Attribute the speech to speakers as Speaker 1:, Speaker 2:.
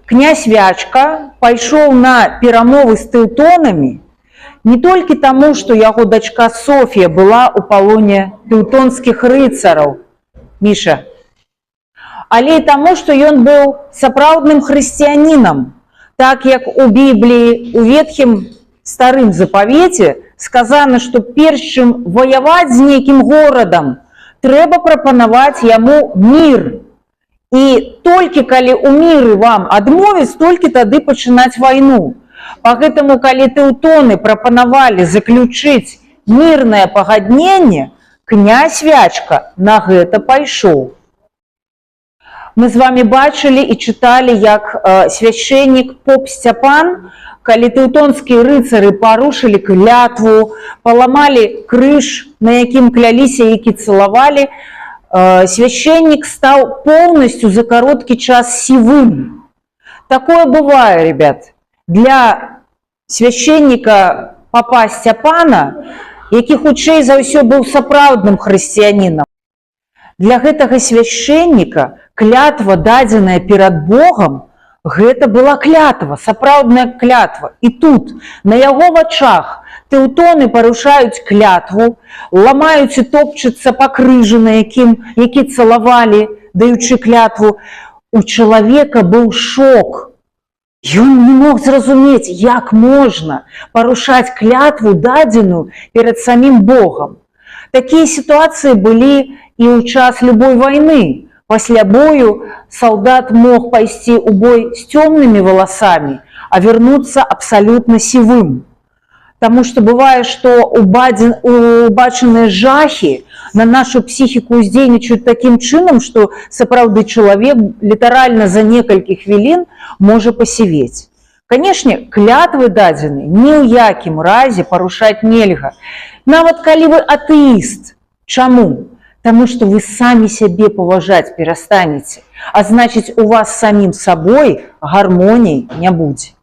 Speaker 1: Князь Вячка пайшоў на перамовы з тэўтонамі не толькі таму, што яго дачка Софія была ў палоне тэўтонскіх рыцараў, Міша, але і таму, што ён быў сапраўдным хрысціянінам, так як у Бібліі, у Ветхім Старым Запавеце, сказана, што перш чым ваяваць з нейкім горадам, трэба прапанаваць яму мір. І толькі калі ў міры вам адмовіць, толькі тады пачынаць вайну. Пагэтаму, калі тэўтоны прапанавалі заключыць мірнае пагадненне, князь Вячка на гэта пайшоў. Мы з вами бачылі і чыталі, як свяшчэннік поп Сцяпан, калі тэўтонскія рыцары парушылі клятву, паламалі крыж, на якім кляліся, які цалавалі, свяшчэннік стаў поўнасцю за кароткі час сівым. Такое бывае, ребят. Для свяшчэнніка папа Сцяпана, які хутчэй за ўсё быў сапраўдным хрысціянінам, для гэтага свяшчэнніка клятва, дадзеная перад Богам, гэта была клятва, сапраўдная клятва. І тут, на яго вачах, тэўтоны парушаюць клятву, ламаюць і топчуцца па крыжу, на якім, які цалавалі, даючы клятву. У чалавека быў шок. Ён не мог зразумець, як можна парушаць клятву, дадзеную перад самім Богам. Такія сітуацыі былі і ў час любой вайны. Пасля бою салдат мог пайсці ў бой з цёмнымі валасамі, а вярнуцца абсалютна сівым. Таму што бывае, што убачаныя жахі на нашу псіхіку ўздзейнічаюць такім чынам, што сапраўды чалавек літаральна за некалькі хвілін можа пасівець. Канешне, клятвы дадзены ні ў якім разе парушаць нельга. Нават калі вы атэіст. Чаму? Таму што вы самі сябе паважаць перастанеце, а значыць, у вас з самім сабой гармоніі не будзе.